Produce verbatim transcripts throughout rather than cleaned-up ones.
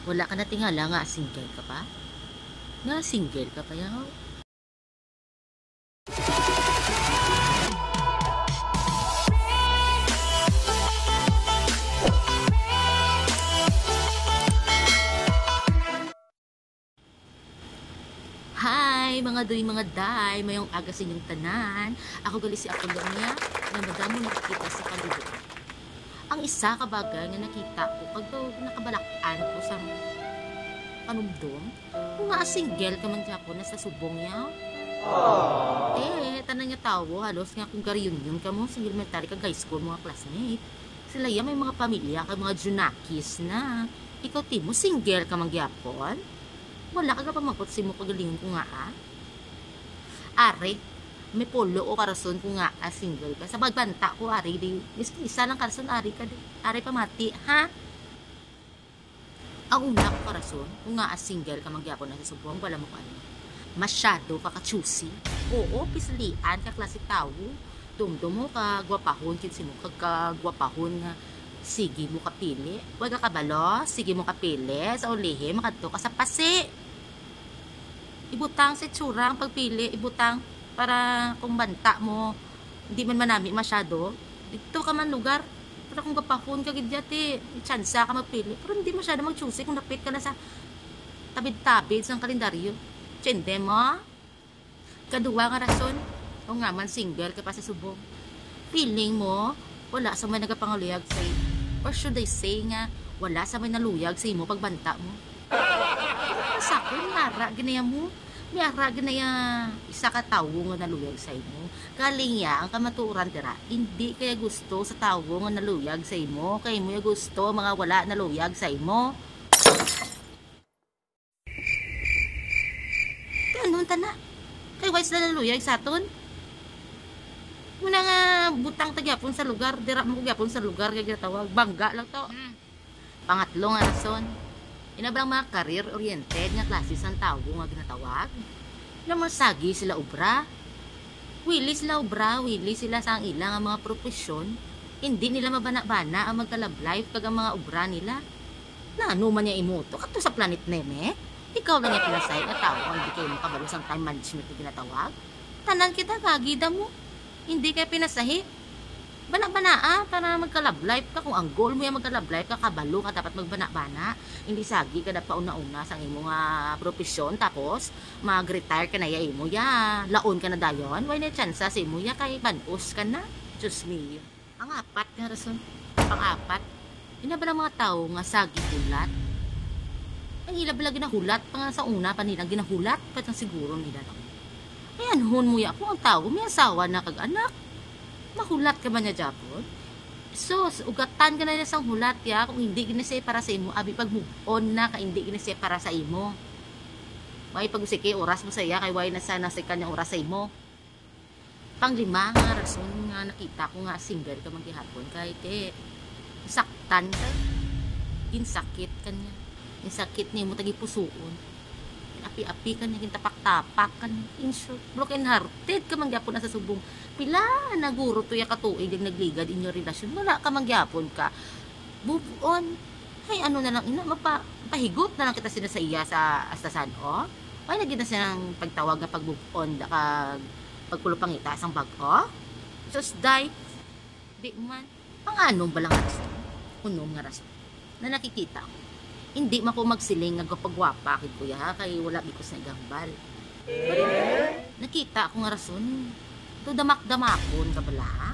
Wala ka natingala nga single ka pa? Nga single ka pa, yaw? Hi, mga doy, mga day, mayong aga sa inyong tanan. Ako gali si Apolonia, nga madamo nakikita sa kalibutan. Ang isa ka bagay nga nakita ko pag daw nakabalak-an ko sa panumdom, kung nga single ka man gyapon na sa subong niya. Eh, tanan nga tawo, halos nga kung ga-reunion ka mo, single man tari kag high school, mga classmate. Sila ya may mga pamilya kag mga junakis na. Ikaw, Timo, single ka man gyapon? Wala ka gapamangkot sa imo kaugalingon kung ngaa? Ari, may pulo ko ka rason kung ngaa single ka. Sa pagbanta ko, ari, di, miski isa lang ka rason, ari ka, di. Ari, pamati, ha? Ang una ko ka rason kung ngaa single ka man gyapon na sa subong, wala mo ko ano. Masyado ka ka-choosy. Oo, pislian ka klase tawo. Dumdom mo ka gwapahon, kinsa mo ka, ka gwapahon nga sige mo kapili. Wa ka kabalo, sige mo kapili. Sa ulihi, makadto ka sa pasi. Ibutang sa itsura ang pagpili, ibutang para kung banta mo, hindi man manami masyado. Dito ka man lugar, para kung gwapahon ka gid, yati, may tsansa ka magpili. Pero hindi masyado mag-choosy kung napit ka na sa tabid-tabid sang kalendaryo. Tsende mo? Kaduwa nga rason, o nga man single ka pa sa subong. Feeling mo, wala sa may nagapangaluyag sa imo. Or should I say nga, wala sa may naluyag sa imo pagbanta mo. Sa akon, may ara ginaya mo. May ara ginaya isa ka tawo nga naluyag sa imo. Kaling ya, ang kamatuoran dira, hindi kaya gusto sa tawo nga naluyag sa imo. Kay mo ya gusto ang mga wala naluyag sa imo. Kay ano ta na? Kay wala sila naluyag sa aton. Muna nga butang ta gyapon sa lugar, dira mo gyapon sa lugar kay ginatawag bangga lang to. Hmm. Pangatlo nga rason, ina ba ang mga career-oriented nga klase sang tawo nga ginatawag? Na masagi sila obra. Wili sila obra, wili sila sa ang ila nga mga propesyon. Hindi nila mabana-bana ang magka-love life kag ang mga obra nila. Nano man niya imo to? Kadto sa planet Neme? Ikaw lang yung pinasahi nga tawo ang hindi kayo makabalo sang time management nga ginatawag? Tanan kita kagida mo. Hindi kay pinasahi. Bana-banaa para magka-love life ka. Kung ang goal mo yan magka-love life ka, kabalo ka dapat magbana-bana. Hindi sagi ka na pauna-una sang imo nga propesyon, tapos mag-retire ka na ya imo ya. Laon ka na dayon, way na tsansa sa imo ya kay banus ka na. Diyos mio. Ang apat nga rason, pang-apat, ina ba ang mga tawo nga sagi hulat? Ang ila bala ginahulat pa nga sa una pa nila ginahulat pa sang siguro nila lang. Ay, anhon mo ya kung ang tawo may asawa na kag anak. Mahulat ka man niya gyapon. Sus, ugatan ka na niya sang hulat ya kung hindi gina siya para sa imo, abi pag move on na ka hindi gina siya para sa imo. Way pag usiki oras mo sa iya kay way na sa nasa kanya oras sa imo. Panglima nga rason nga nakita ko nga single ka man gihapon kay te, saktan ka. Ginsakit ka niya. Ginsakit nimo tagipusuon. Api-api ka niya, gintapak-tapak ka niya. In short, broken hearted ka man gyapon na sa subong. Pila na guro to ya ka tuig ang nagligad inyo relasyon. Wala ka man gyapon ka move on. Ay, ano na lang ina, magpa pahigot na lang kita sila sa iya sa astasan, o. Ay, lagi na silang pagtawag nga pag-move on, da kag pagpulupangita sang bag-o. Sus, day. Di man. Ang anong bala nga rason? Unom nga rason na nakikita ko. Hindi man ko magsiling nga gwapa-gwapa kay kuya, ha, kay wala gid ko sa igambal. Pero nakita ko nga rason. To damak-damakon ka bala, ha?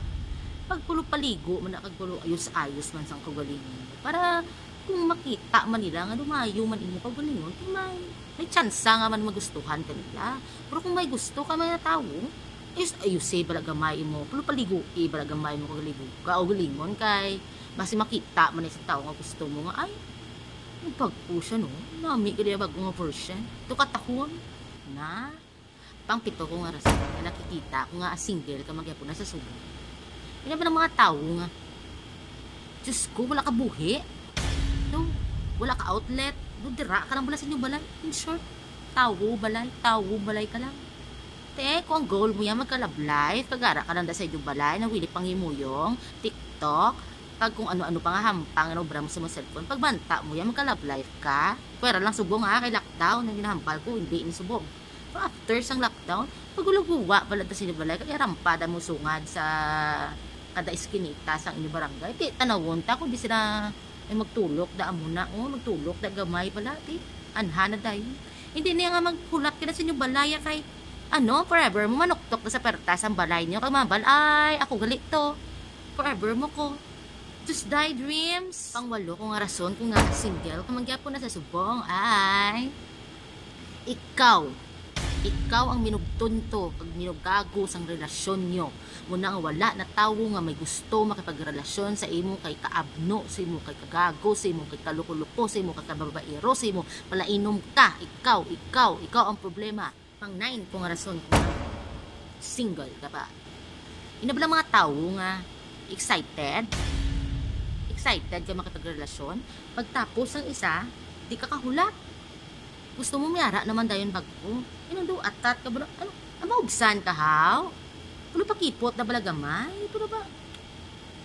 Pagpulupaligo man na kag pulo ayos-ayos man sang kaugalingon mo. Para kung makita man nila nga dumayo man imo kaugalingon, kung may, may tsansa nga man magustuhan ka nila. Pero kung may gusto ka mga tawo, ayos-ayos eh, bala gamay imo. Pulupaligo eh, bala gamay mo kag ligo ka o galingon kay basi makita man sa tawo nga gusto mo nga, ay, nagpagpo siya, no? Nami ka niya bago nga version. To katahon na. Pang pito ko nga rason nga nakikita ko nga single ka man gyapon na sa subong. Ina ba ang mga tawo nga, Diyos ko, wala ka buhi. No? Wala ka outlet. No, dira ka lang bala sa inyong balay. In short, tawo balay, tawo balay ka lang. Te, kung ang goal mo yan, magka-love life, kagara ka lang da sa inyong balay, na wili pang himuyong, TikTok, Pag kung ano-ano pa nga hampang nga naobra mo sa imong cellphone, pagbanta mo yan, magka-love life ka. Pwera lang subong, ha, kay lockdown ang ginahambal ko, hindi ni subong. Pero after sang lockdown, pag gulog-guwa pala ta sa inyo balay, kay rampa da mo sungad sa kada eskinita sang inyo barangay. Ti, tanawon ta kung di sila ay magtulok da amo na, oh, magtulok da gamay pala, ti. Anha na dayon. Hindi niya nga maghulat ka na sa inyo balay, ah, kay ano, forever mo manuktok na sa perta sang balay niyo. Kag mabal, ay, ako gali to. Forever mo ko. Tuesday dreams. Pangwalo ko nga rason kung nga single ka man gyapon na sa subong ay ikaw. Ikaw ang minugtunto kag minugago sang relasyon nyo. Muna nga wala na tawo nga may gusto makipagrelasyon sa imo kay kaabno, sa imo kay kagago, sa imo kay kaluko-luko, sa imo kay kababaero, sa imo palainom ka. Ikaw, ikaw, ikaw ang problema. Pang nine ko nga rason kung single ka pa. Ina bala mga tawo nga excited? Excited ka makipagrelasyon? Pagtapos ang isa, di ka kahulat. Gusto mo may ara naman dayon bag-o. Inang do atat ka ba? Ano? Ang maubsan ka, haw? Pulo pakipot na bala gamay? Pulo ba?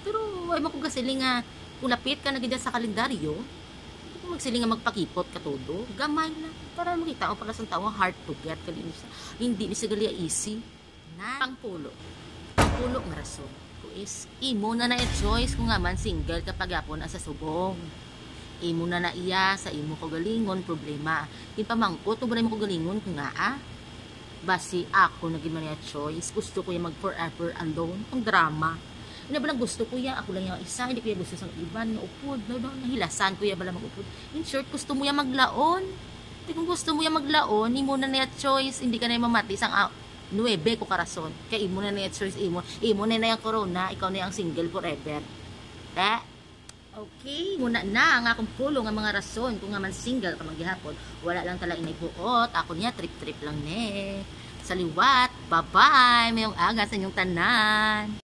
Pero ay mo ko gasiling nga kung lapit ka na gid sa kalendaryo, hindi ko magsiling nga magpakipot ka todo. Gamay lang. Para makita mo pala sa tao nga hard to get ka, hindi sa, hindi ni sa galia easy. Na, pangpulo. Pangpulo nga rason ko is imo na na choice kung nga man single ka pa gyapon ang sa subong. Imo na na iya sa imo kaugalingon problema. Ginpamangkot mo ba na imo kaugalingon kung nga, ah? Basi ako na gid man iya choice. Gusto ko iya mag forever alone. Ang drama. Ina ba lang gusto ko iya, ako lang iya isa, hindi ko iya gusto sang iban nga upod. No, no, nahilasan ko iya bala mag-upod. In short, gusto mo iya maglaon. Di kung gusto mo iya maglaon, imo na niya choice, hindi ka na iya mamati sang ah, nuebe ko karason. Kay imo na niya choice, imo, imo na niya ang corona, ikaw na ang single forever. Te? Okay, muna na ang akong pulo nga mga rason kung nga man single ka man gihapon. Wala lang tala inay buot, ako niya trip-trip lang ne. Sa liwat, bye-bye, mayong aga sa inyong tanan.